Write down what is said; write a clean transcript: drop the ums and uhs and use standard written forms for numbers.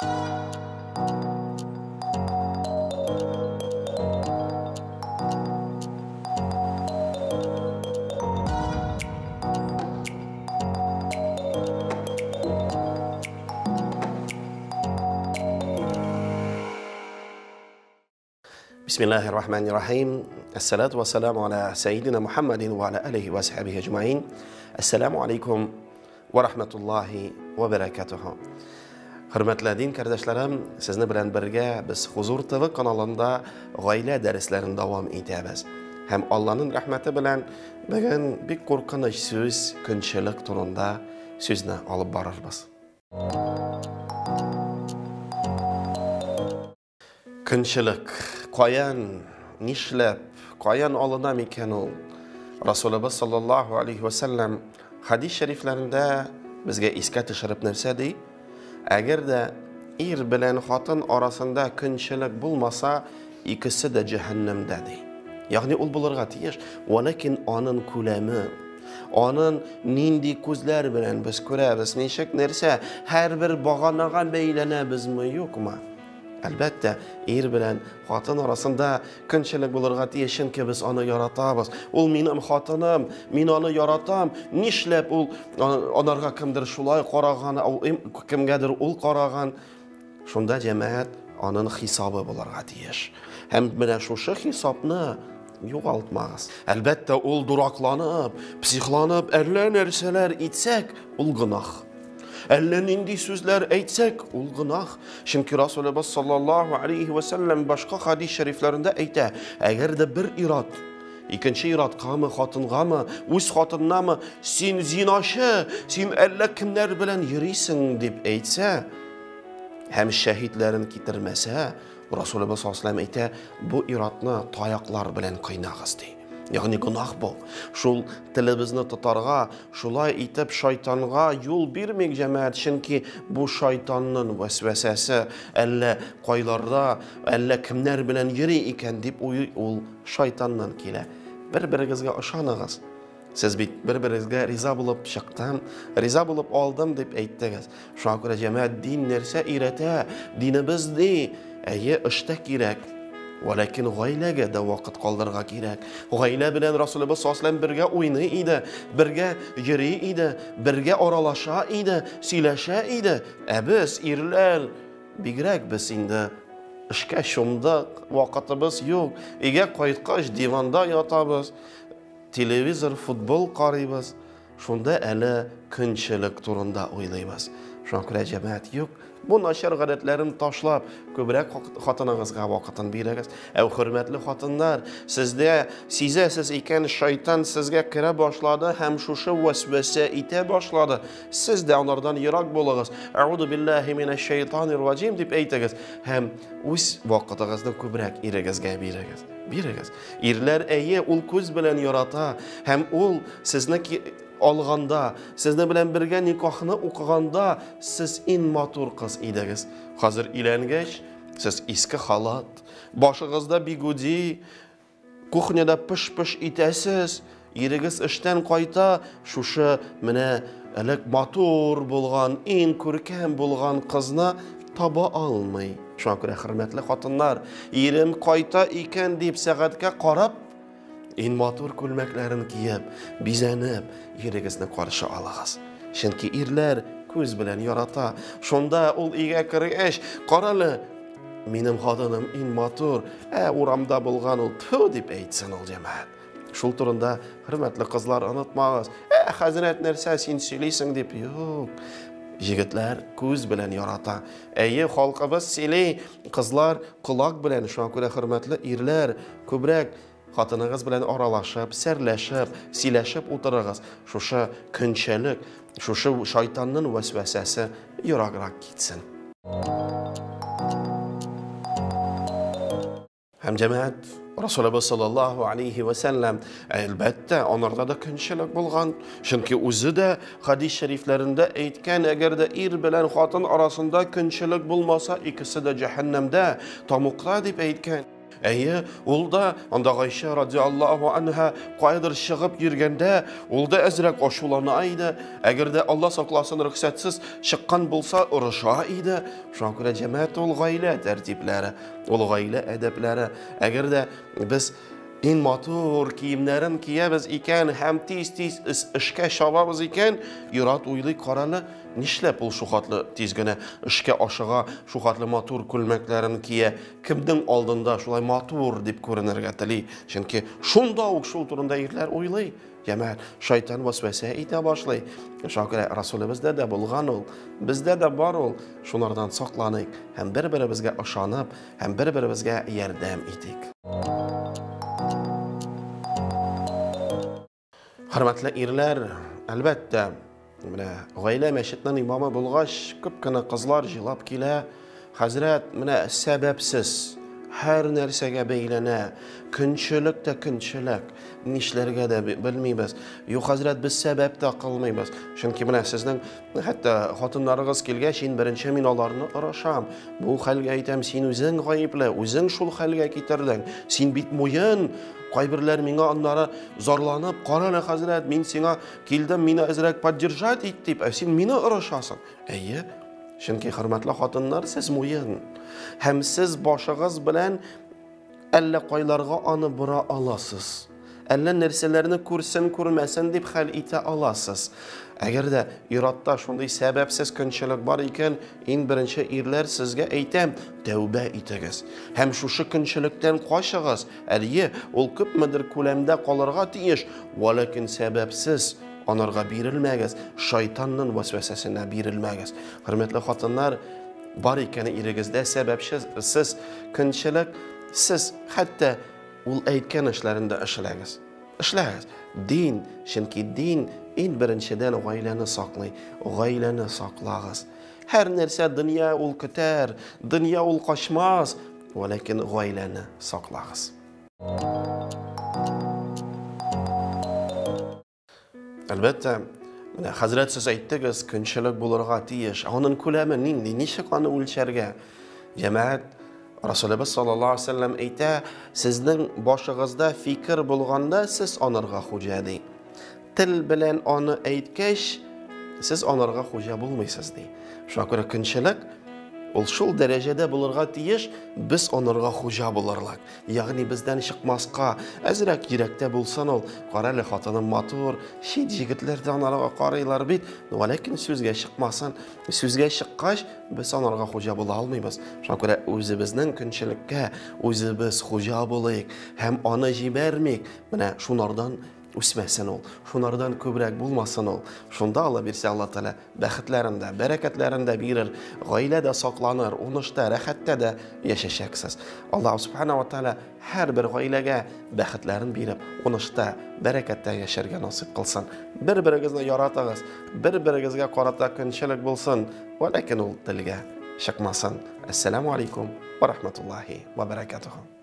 Bismillahirrahmanirrahim. Esselatu vesselamu ala seyyidina Muhammedin ve ala alihi ve sahbihi ecmain. Esselamu aleykum ve rahmetullahi ve berekatuhu. Hörmətli din kardeşlerim, sizni bilan birga biz Huzur TV kanalında гаилә дәресләрен дәвам итәбез. Һәм Алланың рәхмәте белән бүген бик куркыныч сүз, көнчелек турында сүзне алып барырбыз. Көнчелек каян, нишләп, каян алына микән ул? Расулыбыз саллаллаһу алейхи ва саллям хадис шәрифләрендә безгә искә төшереп нәрсә ди? Әгәр дә ир белән хатын арасында көнчелек булмаса, икесе дә җәһәннәмдә ди. Ягъни ул булырга тиеш, вәләкин аның күләме, аның нинди күзләр белән без күрәбез, ничек нәрсә, һәрбер баганага бәйләнәбезме, юкмы? Әлбәттә, ир белән хатын арасында көнчелек булырга тиеш, чөнки без аны яратабыз. Ул минем хатыным, мин аны яратам. Нишләп ул анарга кемдер шулай караган, кемгәдер ул караган? Шунда җәмәгать аның хисабы булырга тиеш. Һәм менә шушы хисапны югалтмагыз. Әлбәттә, ул дуракланып, психланып, әллә нәрсәләр итсәк, ул гөнаһ. Әллә нинди сүзләр әйтсәк, ул гөнаһ. Чөнки Расулыбыз саллаллаһу алейхи ва саллям башка хадис шәрифләрендә әйтә, әгәр дә бер ират икенче ираткамы, хатынгамы, үз хатыннамы, син зиначы, син әллә кемнәр белән йөрисең дип әйтсә, һәм шәһидләрен китермәсә, Расулыбыз саллаллаһу алейхи ва саллям әйтә, бу иратны таяклар белән кыйнагыз ди. Ягъни гөнаһ бу. Шул телебезне тотарга, шулай итеп шайтанга юл бирмик җәмәгать, чөнки бу шайтанның вәсвәсәсе әллә кайларда, әллә кемнәр белән йөри икән дип уй ул шайтаннан килә. Бер-берегезгә ышаныгыз. Сез бит бер-берегезгә риза булып чыктым, риза булып алдым дип әйттегез. Шуңа күрә җәмәгать дин нәрсә өйрәтә? Динебез ни? Әйе, эштә кирәк. Вәләкин гаиләгә дә вакыт калдырырга кирәк. Гаилә белән Расулыбыз саллаллаһу алейһи ва саллям бергә уйный иде, бергә йөри иде, бергә аралаша иде, сөйләшә иде. Ә без, ирләр, бигрәк без инде эшкә чумдык, вакытыбыз юк. Өйгә кайткач диванда ятабыз, телевизор, футбол карыйбыз. Шунда әле көнчелек турында уйлыйбыз. Шуңа күрә җәмәгать юк. Бу начар гадәтләрен ташлап, күбрәк хатыныгызга вакытын бирегез. Әү хөрмәтле хатыннар, сездә сизәсез икән, шайтан сезгә керә башлады һәм шушы вәсвәсә итә башлады. Сез дә анардан ерак булыгыз. Әгъузу биллаһи минәш шайтанир раҗим дип әйтегез һәм үз вакытыгызны күбрәк ирегезгә бирегез. Бирегез. Ирләр әйе, ул күз белән ярата һәм ул сезне алганда, сезне белән бергә никахны укыганда сез иң матур кыз идегез. Хәзер өйләнгәч, сез иске халат, башыгызда бигуди, кухняда пыш-пыш итәсез, ирегез эштән кайта, шушы менә элек матур булган, иң күркәм булган кызны таба алмый. Шуңа күрә хөрмәтле хатыннар, ирем кайта икән дип сәгатькә карап, иң матур күлмәкләрен киеп, бизәнеп, ирегезне каршы алыгыз. Чөнки ирләр күз белән ярата. Шунда ул өйгә кергәч, карале, минем хатыным иң матур, ә урамда булган ул тфу дип әйтсен ул җәмәгать. Шул турында хөрмәтле кызлар онытмагыз. Ә хәзрәт нәрсә син сөйлисең дип, юк. Егетләр күз белән ярата. Әйе, халкыбыз сөйли, кызлар колак белән. Шуңа күрә хөрмәтле ирләр күбрәк хатыныгыз белән аралашып, серләшеп, сөйләшеп утырыгыз. Шушы көнчелек, шушы шайтанның вәсвәсәсе ераграк китсен. Һәм җәмәгать, Расулыбыз саллаллаһу алейхи ва саллям, әлбәттә, анарда да көнчелек булган. Чөнки үзе дә хадис шәрифләрендә әйткән, әгәр дә ир белән хатын арасында көнчелек булмаса, икесе дә җәһәннәмдә, тамукта дип әйткән. Әйе, ул да анда Гайшә радиаллаһу анһа кайдыр чыгып йөргәндә, ул да әзрәк ачулана иде. Әгәр дә Алла сакласын рөхсәтсез чыккан булса, орыша иде. Шуңа күрә җәмәгать ул гаилә тәртипләре, ул гаилә әдәпләре. Әгәр дә без иң матур киемнәрен киябез икән һәм тиз-тиз эшкә чабабыз икән, ир-ат уйлый, караны, нишләп ул шухатлы тиз генә эшкә ашыга, шухатлы матур күлмәкләрен кия, кемнең алдында шулай матур дип күренергә тели. Чөнки шунда ук шул турында ирләр уйлый. Җәмәгать, шайтан вәсвәсә итә башлый. Шуңа күрә Расулебездә дә булган ул, бездә дә бар ул. Шунардан сакланыйк һәм бер-беребезгә ышанып, һәм бер-беребезгә ярдәм итик. Хөрмәтле ирләр, әлбәттә, менә гаилә мәчетнең имамы булгач, күп кенә кызлар җылап килә. Хәзрәт, менә сәбәпсез һәр нәрсәгә бәйләнә. Көнчелек тә көнчелек. Нишләргә дә белмибез. Юк, хәзрәт, без сәбәп тә кылмыйбыз. Чөнки менә сезнең хәтта хатыннарыгыз килгәч, иң беренче мин аларны орышам. Бу хәлгә әйтәм, син үзең гаепле, үзең шул хәлгә китердең. Син бит муен. Кайберләр миңа аннары зарланып, кара әле, хәзрәт, мин сиңа килдем, мине әзрәк поддержать ит дип, ә син мине орышасың. Әйе, чөнки хөрмәтле хатыннар, сез муен. Һәм сез башыгыз белән әллә кайларга аны бора аласыз. Әллә нәрсәләрне күрсен, күрмәсен дип хәл итә аласыз. Әгәр дә ир-атта шундый сәбәпсез көнчелек бар икән, иң беренче ирләр сезгә әйтәм, тәүбә итегез. Һәм шушы көнчелектән качыгыз. Әйе, ул күпмедер күләмдә калырга тиеш, вәләкин сәбәпсез анарга бирелмәгез, шайтанның вәсвәсәсенә бирелмәгез. Хөрмәтле хатыннар, бар икән ирегездә сәбәпсез көнчелек, сез хәтта ул әйткән эшләрен дә эшләгез. Эшләгез. Дин, чөнки дин иң беренчедән гаиләне саклый. Гаиләне саклагыз. Һәр нәрсә дөнья ул көтәр, дөнья ул качмас, вәләкин гаиләне саклагыз. Әлбәттә, менә хәзрәт сез әйттегез, көнчелек булырга тиеш. Аның күләме нинди? Ничек аны үлчәргә? Җәмәгать, Расулыбыз саллаллаһу алейһи вәсәлләм әйтә, сезнең башыгызда фикер булганда сез анарга хуҗа ди. Тел белән аны әйткәч, сез анарга хуҗа булмыйсыз ди. Шуңа күрә көнчелек ул шул дәрәҗәдә булырга тиеш, без анарга хуҗа булырлык. Ягъни бездән чыкмаска, әзрәк йөрәктә булсын ул. Кара әле, хатыным матур, чит җегетләр дә анарга карыйлар бит. Вәләкин сүзгә чыкмасын. Сүзгә чыккач, без анарга хуҗа була алмыйбыз. Шуңа күрә үзебезнең көнчелеккә үзебез хуҗа булыйк һәм аны җибәрмик. Менә шунардан үсмәсен ул, шунардан күбрәк булмасын ул. Шунда Алла бирсә, Алла Тәгалә бәхетләрен дә, бәрәкәтләрен дә бирер, гаилә дә сакланыр, унышта, рәхәттә дә яшәчәксез. Аллаһ Субхана ва Тәгалә һәрбер гаиләгә бәхетләрен биреп, унышта, бәрәкәттә яшәргә насыйп кылсын. Бер-берегезне яратыгыз, бер-берегезгә карата көнчелек булсын, вә ләкин ул телгә чыкмасын. Әссәламу алейкум ва рахматуллахи ва баракатуху.